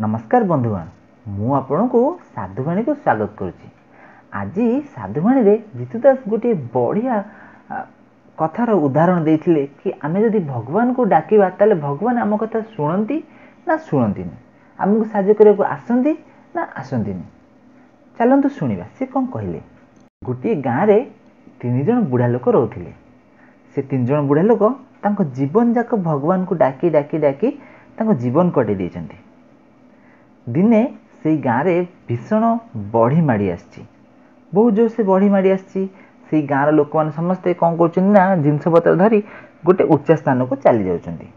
ନମସ୍କାର ବନ୍ଧୁଗଣ, ମୁଁ ଆପଣଙ୍କୁ ସାଧୁବାଣୀକୁ ସ୍ୱାଗତ କରୁଛି। ଆଜି ସାଧୁବାଣୀରେ ଜିତୁ ଦାସ ଗୋଟିଏ ବଢ଼ିଆ କଥାର ଉଦାହରଣ ଦେଇଥିଲେ କି ଆମେ ଯଦି ଭଗବାନଙ୍କୁ ଡାକିବା ତାହେଲେ ଭଗବାନ ଆମ କଥା ଶୁଣନ୍ତି ନା ଶୁଣନ୍ତିନି, ଆମକୁ ସାହାଯ୍ୟ କରିବାକୁ ଆସନ୍ତି ନା ଆସନ୍ତିନି। ଚାଲନ୍ତୁ ଶୁଣିବା ସେ କ'ଣ କହିଲେ। ଗୋଟିଏ ଗାଁରେ 3 ଜଣ ବୁଢ଼ା ଲୋକ ରହୁଥିଲେ। ସେ 3 ଜଣ ବୁଢ଼ା ଲୋକ ତାଙ୍କ ଜୀବନ ଯାକ ଭଗବାନଙ୍କୁ ଡାକି ଡାକି ଡାକି ତାଙ୍କ ଜୀବନ କଟେଇ ଦେଇଛନ୍ତି। ଦିନେ ସେଇ ଗାଁରେ ଭୀଷଣ ବଢ଼ି ମାଡ଼ି ଆସିଛି, ବହୁତ ଜୋରସେ ବଢ଼ି ମାଡ଼ି ଆସିଛି। ସେଇ ଗାଁର ଲୋକମାନେ ସମସ୍ତେ କ'ଣ କରୁଛନ୍ତି ନା ଜିନିଷପତ୍ର ଧରି ଗୋଟେ ଉଚ୍ଚା ସ୍ଥାନକୁ ଚାଲି ଯାଉଛନ୍ତି।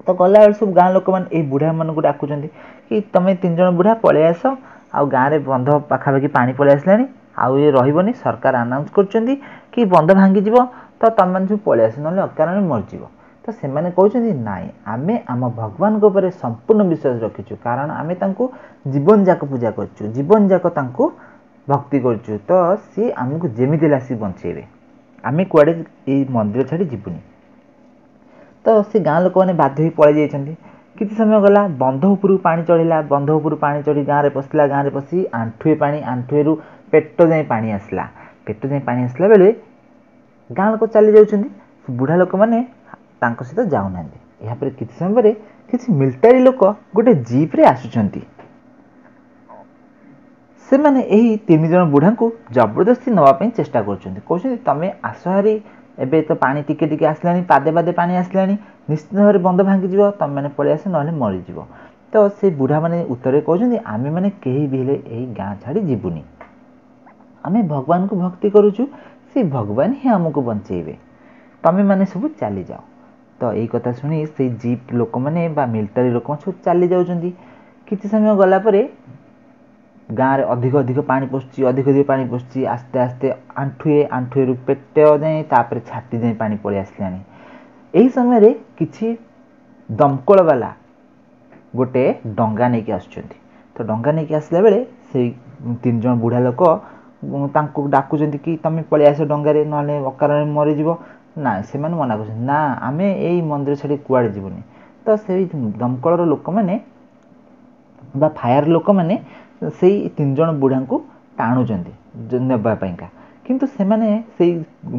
ତ ଗଲାବେଳେ ସବୁ ଗାଁ ଲୋକମାନେ ଏଇ ବୁଢ଼ାମାନଙ୍କୁ ଡାକୁଛନ୍ତି କି ତମେ 3 ଜଣ ବୁଢ଼ା ପଳେଇ ଆସ, ଆଉ ଗାଁରେ ବନ୍ଧ ପାଖାପାଖି ପାଣି ପଳେଇ ଆସିଲାଣି, ଆଉ ଇଏ ରହିବନି, ସରକାର ଆନାଉନ୍ସ କରୁଛନ୍ତି କି ବନ୍ଧ ଭାଙ୍ଗିଯିବ, ତ ତମେମାନେ ସବୁ ପଳେଇ ଆସ, ନହେଲେ ଅକାରଣରେ ମରିଯିବ। ତ ସେମାନେ କହୁଛନ୍ତି ନାଇଁ, ଆମେ ଆମ ଭଗବାନଙ୍କ ଉପରେ ସମ୍ପୂର୍ଣ୍ଣ ବିଶ୍ୱାସ ରଖିଛୁ, କାରଣ ଆମେ ତାଙ୍କୁ ଜୀବନ ଯାକ ପୂଜା କରୁଛୁ, ଜୀବନ ଯାକ ତାଙ୍କୁ ଭକ୍ତି କରୁଛୁ, ତ ସିଏ ଆମକୁ ଯେମିତି ହେଲେ ଆସିକି ବଞ୍ଚେଇବେ, ଆମେ କୁଆଡ଼େ ଏଇ ମନ୍ଦିର ଛାଡ଼ି ଯିବୁନି। ତ ସେ ଗାଁ ଲୋକମାନେ ବାଧ୍ୟ ହୋଇ ପଳେଇ ଯାଇଛନ୍ତି। କିଛି ସମୟ ଗଲା, ବନ୍ଧ ଉପରକୁ ପାଣି ଚଢ଼ିଲା, ବନ୍ଧ ଉପରୁ ପାଣି ଚଢ଼ି ଗାଁରେ ପଶିଲା, ଗାଁରେ ପଶି ଆଣ୍ଠୁଏ ପାଣି, ଆଣ୍ଠୁଏରୁ ପେଟ ଯାଏଁ ପାଣି ଆସିଲା। ପେଟ ଯାଏଁ ପାଣି ଆସିଲା ବେଳେ ଗାଁ ଲୋକ ଚାଲି ଯାଉଛନ୍ତି, ବୁଢ଼ା ଲୋକମାନେ ତାଙ୍କ ସହିତ ଯାଉନାହାନ୍ତି। ଏହାପରେ କିଛି ସମୟ ପରେ କିଛି ମିଲିଟାରୀ ଲୋକ ଗୋଟେ ଜିପ୍ରେ ଆସୁଛନ୍ତି। ସେମାନେ ଏହି 3 ଜଣ ବୁଢ଼ାଙ୍କୁ ଜବରଦସ୍ତି ନେବା ପାଇଁ ଚେଷ୍ଟା କରୁଛନ୍ତି। କହୁଛନ୍ତି ତମେ ଆସ ହାରି, ଏବେ ତ ପାଣି ଟିକେ ଟିକେ ଆସିଲାଣି, ପାଦେ ପାଦେ ପାଣି ଆସିଲାଣି, ନିଶ୍ଚିତ ଭାବରେ ବନ୍ଧ ଭାଙ୍ଗିଯିବ, ତମେମାନେ ପଳେଇ ଆସ ନହେଲେ ମରିଯିବ। ତ ସେ ବୁଢ଼ାମାନେ ଉତ୍ତରରେ କହୁଛନ୍ତି ଆମେମାନେ କେହି ବି ହେଲେ ଏହି ଗାଁ ଛାଡ଼ି ଯିବୁନି, ଆମେ ଭଗବାନଙ୍କୁ ଭକ୍ତି କରୁଛୁ, ସେ ଭଗବାନ ହିଁ ଆମକୁ ବଞ୍ଚେଇବେ, ତମେମାନେ ସବୁ ଚାଲିଯାଅ। ତ ଏଇ କଥା ଶୁଣି ସେଇ ଜିପ୍ ଲୋକମାନେ ବା ମିଲିଟାରୀ ଲୋକମାନେ ସବୁ ଚାଲି ଯାଉଛନ୍ତି। କିଛି ସମୟ ଗଲା ପରେ ଗାଁରେ ଅଧିକ ଅଧିକ ପାଣି ପଶୁଛି, ଅଧିକ ଅଧିକ ପାଣି ପଶୁଛି, ଆସ୍ତେ ଆସ୍ତେ ଆଣ୍ଠୁଏ, ଆଣ୍ଠୁଏରୁ ପେଟ ଯାଏଁ, ତାପରେ ଛାତି ଯାଏଁ ପାଣି ପଳେଇ ଆସିଲାଣି। ଏହି ସମୟରେ କିଛି ଦମକଳ ବାଲା ଗୋଟେ ଡଙ୍ଗା ନେଇକି ଆସୁଛନ୍ତି। ତ ଡଙ୍ଗା ନେଇକି ଆସିଲା ବେଳେ ସେଇ 3 ଜଣ ବୁଢ଼ା ଲୋକ ତାଙ୍କୁ ଡାକୁଛନ୍ତି କି ତମେ ପଳେଇ ଆସ ଡଙ୍ଗାରେ, ନହେଲେ ଅକାରଣରେ ମରିଯିବ। ନା, ସେମାନେ ମନା କରୁଛନ୍ତି, ନା ଆମେ ଏଇ ମନ୍ଦିର ଛାଡ଼ି କୁଆଡ଼େ ଯିବୁନି। ତ ସେଇ ଦମକଳର ଲୋକମାନେ ବା ଫାୟାର ଲୋକମାନେ ସେଇ 3 ଜଣ ବୁଢ଼ାଙ୍କୁ ଟାଣୁଛନ୍ତି ନେବା ପାଇଁକା, କିନ୍ତୁ ସେମାନେ ସେଇ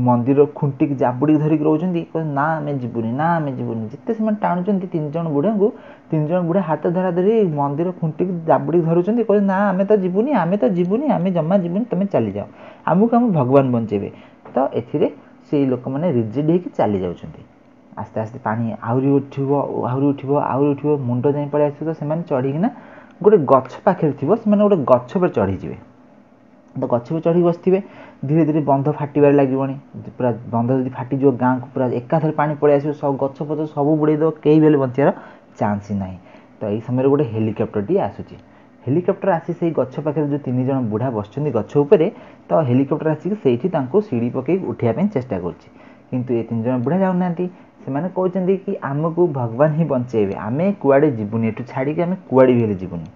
ମନ୍ଦିର ଖୁଣ୍ଟିକି ଜାବୁଡ଼ିକି ଧରିକି ରହୁଛନ୍ତି, କହୁଛନ୍ତି ନା ଆମେ ଯିବୁନି, ନା ଆମେ ଯିବୁନି। ଯେତେ ସେମାନେ ଟାଣୁଛନ୍ତି 3 ଜଣ ବୁଢ଼ାଙ୍କୁ, 3 ଜଣ ବୁଢ଼ା ହାତ ଧରା ଧରି ମନ୍ଦିର ଖୁଣ୍ଟିକି ଜାବୁଡ଼ିକି ଧରୁଛନ୍ତି, କହୁଛନ୍ତି ନା ଆମେ ତ ଯିବୁନି, ଆମେ ତ ଯିବୁନି, ଆମେ ଜମା ଯିବୁନି, ତମେ ଚାଲିଯାଅ, ଆମକୁ ଆମ ଭଗବାନ ବଞ୍ଚେଇବେ। ତ ଏଥିରେ ସେଇ ଲୋକମାନେ ରିଜିଡ଼ ହେଇକି ଚାଲି ଯାଉଛନ୍ତି। ଆସ୍ତେ ଆସ୍ତେ ପାଣି ଆହୁରି ଉଠିବ, ଆହୁରି ଉଠିବ, ଆହୁରି ଉଠିବ, ମୁଣ୍ଡ ଯାଏଁ ପଳେଇ ଆସିବ। ତ ସେମାନେ ଚଢ଼ିକିନା ଗୋଟେ ଗଛ ପାଖରେ ଥିବ, ସେମାନେ ଗୋଟେ ଗଛ ଉପରେ ଚଢ଼ିଯିବେ। ତ ଗଛ ଉପରେ ଚଢ଼ିକି ବସିଥିବେ, ଧୀରେ ଧୀରେ ବନ୍ଧ ଫାଟିବାରେ ଲାଗିବଣି। ପୁରା ବନ୍ଧ ଯଦି ଫାଟିଯିବ ଗାଁକୁ ପୁରା ଏକାଥରେ ପାଣି ପଳେଇ ଆସିବ, ସବୁ ଗଛ ପଛ ସବୁ ବୁଡ଼େଇ ଦେବ, କେହି ବି ହେଲେ ବଞ୍ଚିବାର ଚାନ୍ସ ହିଁ ନାହିଁ। ତ ଏଇ ସମୟରେ ଗୋଟେ ହେଲିକପ୍ଟରଟିଏ ଆସୁଛି। ହେଲିକପ୍ଟର ଆସି ସେଇ ଗଛ ପାଖରେ ଯେଉଁ 3 ଜଣ ବୁଢ଼ା ବସିଛନ୍ତି ଗଛ ଉପରେ, ତ ହେଲିକପ୍ଟର ଆସିକି ସେଇଠି ତାଙ୍କୁ ସିଡ଼ି ପକେଇ ଉଠିବା ପାଇଁ ଚେଷ୍ଟା କରୁଛି, କିନ୍ତୁ ଏ 3 ଜଣ ବୁଢ଼ା ଯାଉନାହାନ୍ତି। ସେମାନେ କହୁଛନ୍ତି କି ଆମକୁ ଭଗବାନ ହିଁ ବଞ୍ଚେଇବେ, ଆମେ କୁଆଡ଼େ ଯିବୁନି, ଏଠୁ ଛାଡ଼ିକି ଆମେ କୁଆଡ଼େ ବି ହେଲେ ଯିବୁନି।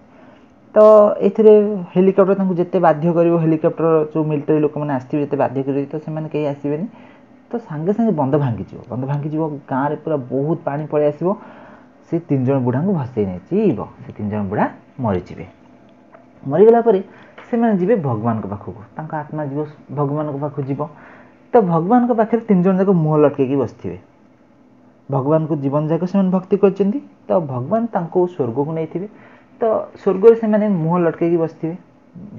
ତ ଏଥିରେ ହେଲିକପ୍ଟର ତାଙ୍କୁ ଯେତେ ବାଧ୍ୟ କରିବ, ହେଲିକପ୍ଟର ଯେଉଁ ମିଲିଟାରୀ ଲୋକମାନେ ଆସିଥିବେ ଯେତେ ବାଧ୍ୟ କରିବେ, ତ ସେମାନେ କେହି ଆସିବେନି। ତ ସାଙ୍ଗେ ସାଙ୍ଗେ ବନ୍ଧ ଭାଙ୍ଗିଯିବ, ବନ୍ଧ ଭାଙ୍ଗିଯିବ, ଗାଁରେ ପୁରା ବହୁତ ପାଣି ପଳେଇ ଆସିବ, ସେ 3 ଜଣ ବୁଢ଼ାଙ୍କୁ ଭସେଇ ନେଇଯିବ। ସେ 3 ଜଣ ବୁଢ଼ା ମରିଯିବେ। ମରିଗଲା ପରେ ସେମାନେ ଯିବେ ଭଗବାନଙ୍କ ପାଖକୁ, ତାଙ୍କ ଆତ୍ମା ଯିବ ଭଗବାନଙ୍କ ପାଖକୁ ଯିବ। ତ ଭଗବାନଙ୍କ ପାଖରେ 3 ଜଣ ଯାକ ମୁହଁ ଲଟକେଇକି ବସିଥିବେ। ଭଗବାନଙ୍କୁ ଜୀବନ ଯାକ ସେମାନେ ଭକ୍ତି କରିଛନ୍ତି, ତ ଭଗବାନ ତାଙ୍କୁ ସ୍ୱର୍ଗକୁ ନେଇଥିବେ। ତ ସ୍ୱର୍ଗରେ ସେମାନେ ମୁହଁ ଲଟକେଇକି ବସିଥିବେ,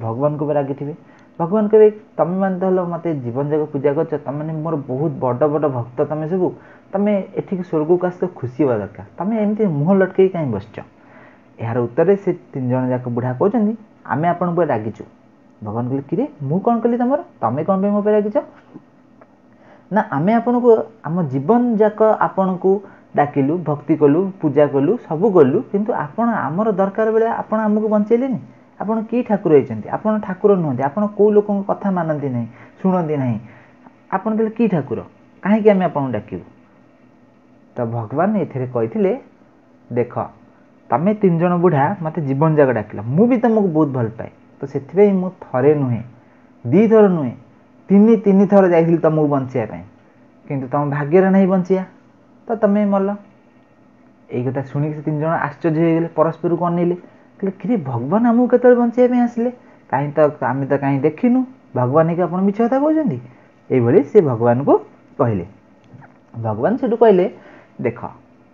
ଭଗବାନଙ୍କୁ ଉପରେ ରାଗିଥିବେ। ଭଗବାନ କହିବେ ତମେମାନେ ତ ହେଲ ମୋତେ ଜୀବନ ଯାକ ପୂଜା କରିଛ, ତମେମାନେ ମୋର ବହୁତ ବଡ଼ ବଡ଼ ଭକ୍ତ, ତମେ ସବୁ, ତମେ ଏଠିକି ସ୍ୱର୍ଗକୁ ଆସିଲେ ଖୁସି ହେବା ଦରକାର, ତମେ ଏମିତି ମୁହଁ ଲଟକେଇକି କାହିଁ ବସିଛ? ଏହାର ଉତ୍ତରରେ ସେ 3 ଜଣ ଯାକ ବୁଢ଼ା କହୁଛନ୍ତି ଆମେ ଆପଣଙ୍କୁ ଉପରେ ରାଗିଛୁ। ଭଗବାନ କହିଲେ କିରେ ମୁଁ କ'ଣ କଲି ତମର, ତମେ କ'ଣ ପାଇଁ ମୋ ଉପରେ ରାଗିଛ? ନା ଆମେ ଆପଣଙ୍କୁ ଆମ ଜୀବନ ଯାକ ଆପଣଙ୍କୁ ଡାକିଲୁ, ଭକ୍ତି କଲୁ, ପୂଜା କଲୁ, ସବୁ କଲୁ, କିନ୍ତୁ ଆପଣ ଆମର ଦରକାର ବେଳେ ଆପଣ ଆମକୁ ବଞ୍ଚେଇଲେନି। ଆପଣ କି ଠାକୁର ହେଇଛନ୍ତି? ଆପଣ ଠାକୁର ନୁହନ୍ତି, ଆପଣ କେଉଁ ଲୋକଙ୍କ କଥା ମାନନ୍ତି ନାହିଁ, ଶୁଣନ୍ତି ନାହିଁ, ଆପଣ ତାହେଲେ କି ଠାକୁର? କାହିଁକି ଆମେ ଆପଣଙ୍କୁ ଡାକିବୁ? ତ ଭଗବାନ ଏଥିରେ କହିଥିଲେ ଦେଖ ତମେ 3 ଜଣ ବୁଢ଼ା ମୋତେ ଜୀବନ ଯାକ ଡାକିଲ, ମୁଁ ବି ତମକୁ ବହୁତ ଭଲ ପାଏ, ତ ସେଥିପାଇଁ ମୁଁ ଥରେ ନୁହେଁ 2 ଥର ନୁହେଁ 3 ଥର ଯାଇଥିଲି ତମକୁ ବଞ୍ଚିବା ପାଇଁ, କିନ୍ତୁ ତମ ଭାଗ୍ୟରେ ନାହିଁ ବଞ୍ଚିବା, ତ ତମେ ମଲ। ଏଇ କଥା ଶୁଣିକି ସେ ତିନି ଜଣ ଆଶ୍ଚର୍ଯ୍ୟ ହେଇଗଲେ, ପରସ୍ପରକୁ ଅନେଇଲେ, କହିଲେ କିରେ ଭଗବାନ ଆମକୁ କେତେବେଳେ ବଞ୍ଚେଇବା ପାଇଁ ଆସିଲେ? କାହିଁ ତ ଆମେ ତ କାହିଁ ଦେଖିନୁ, ଭଗବାନ ହେଇକି ଆପଣ ମିଛ କଥା କହୁଛନ୍ତି। ଏଇଭଳି ସେ ଭଗବାନଙ୍କୁ କହିଲେ। ଭଗବାନ ସେଠୁ କହିଲେ, ଦେଖ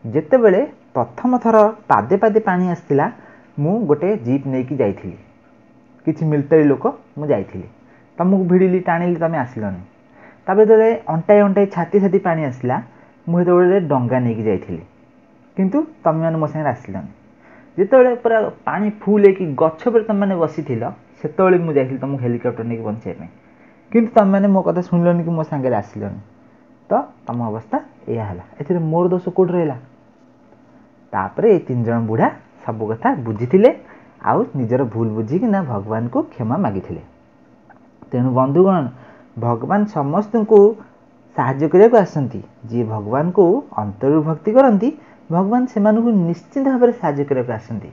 ଯେତେବେଳେ ପ୍ରଥମ ଥର ପାଦେ ପାଦେ ପାଣି ଆସିଥିଲା, ମୁଁ ଗୋଟେ ଜିପ୍ ନେଇକି ଯାଇଥିଲି, କିଛି ମିଲିଟାରୀ ଲୋକ ମୁଁ ଯାଇଥିଲି, ତୁମକୁ ଭିଡ଼ିଲି ଟାଣିଲି, ତୁମେ ଆସିଲନି। ତାପରେ ଯେତେବେଳେ ଅଣ୍ଟାଏ ଅଣ୍ଟାଏ ଛାତି ଛାତି ପାଣି ଆସିଲା, ମୁଁ ସେତେବେଳେ ଡଙ୍ଗା ନେଇକି ଯାଇଥିଲି, କିନ୍ତୁ ତୁମେମାନେ ମୋ ସାଙ୍ଗରେ ଆସିଲନି। ଯେତେବେଳେ ପୁରା ପାଣି ଫୁଲ୍ ହେଇକି ଗଛ ଉପରେ ତୁମେମାନେ ବସିଥିଲ, ସେତେବେଳେ ମୁଁ ଯାଇଥିଲି ତୁମକୁ ହେଲିକପ୍ଟର ନେଇକି ବଞ୍ଚେଇବା ପାଇଁ, କିନ୍ତୁ ତୁମେମାନେ ମୋ କଥା ଶୁଣିଲନି କି ମୋ ସାଙ୍ଗରେ ଆସିଲନି, ତ ତୁମ ଅବସ୍ଥା ଏଇଆ ହେଲା। ଏଥିରେ ମୋର ଦୋଷ କେଉଁଠି ରହିଲା? ତାପରେ ଏଇ ତିନି ଜଣ ବୁଢ଼ା ସବୁ କଥା ବୁଝିଥିଲେ ଆଉ ନିଜର ଭୁଲ ବୁଝିକିନା ଭଗବାନଙ୍କୁ କ୍ଷମା ମାଗିଥିଲେ। ତେଣୁ ବନ୍ଧୁଗଣ, ଭଗବାନ ସମସ୍ତଙ୍କୁ ସାହାଯ୍ୟ କରିବାକୁ ଆସନ୍ତି। ଯିଏ ଭଗବାନଙ୍କୁ ଅନ୍ତରରୁ ଭକ୍ତି କରନ୍ତି, ଭଗବାନ ସେମାନଙ୍କୁ ନିଶ୍ଚିନ୍ତ ଭାବରେ ସାହାଯ୍ୟ କରିବାକୁ ଆସନ୍ତି।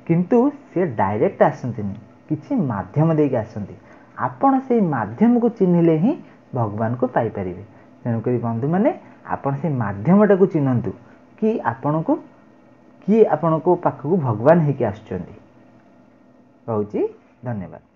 କିନ୍ତୁ ସେ ଡାଇରେକ୍ଟ ଆସନ୍ତିନି, କିଛି ମାଧ୍ୟମ ଦେଇକି ଆସନ୍ତି। ଆପଣ ସେଇ ମାଧ୍ୟମକୁ ଚିହ୍ନିଲେ ହିଁ ଭଗବାନଙ୍କୁ ପାଇପାରିବେ। ତେଣୁକରି ବନ୍ଧୁମାନେ, ଆପଣ ସେଇ ମାଧ୍ୟମଟାକୁ ଚିହ୍ନନ୍ତୁ କି ଆପଣଙ୍କୁ କିଏ ଆପଣଙ୍କ ପାଖକୁ ଭଗବାନ ହେଇକି ଆସୁଛନ୍ତି। ରହୁଛି, ଧନ୍ୟବାଦ।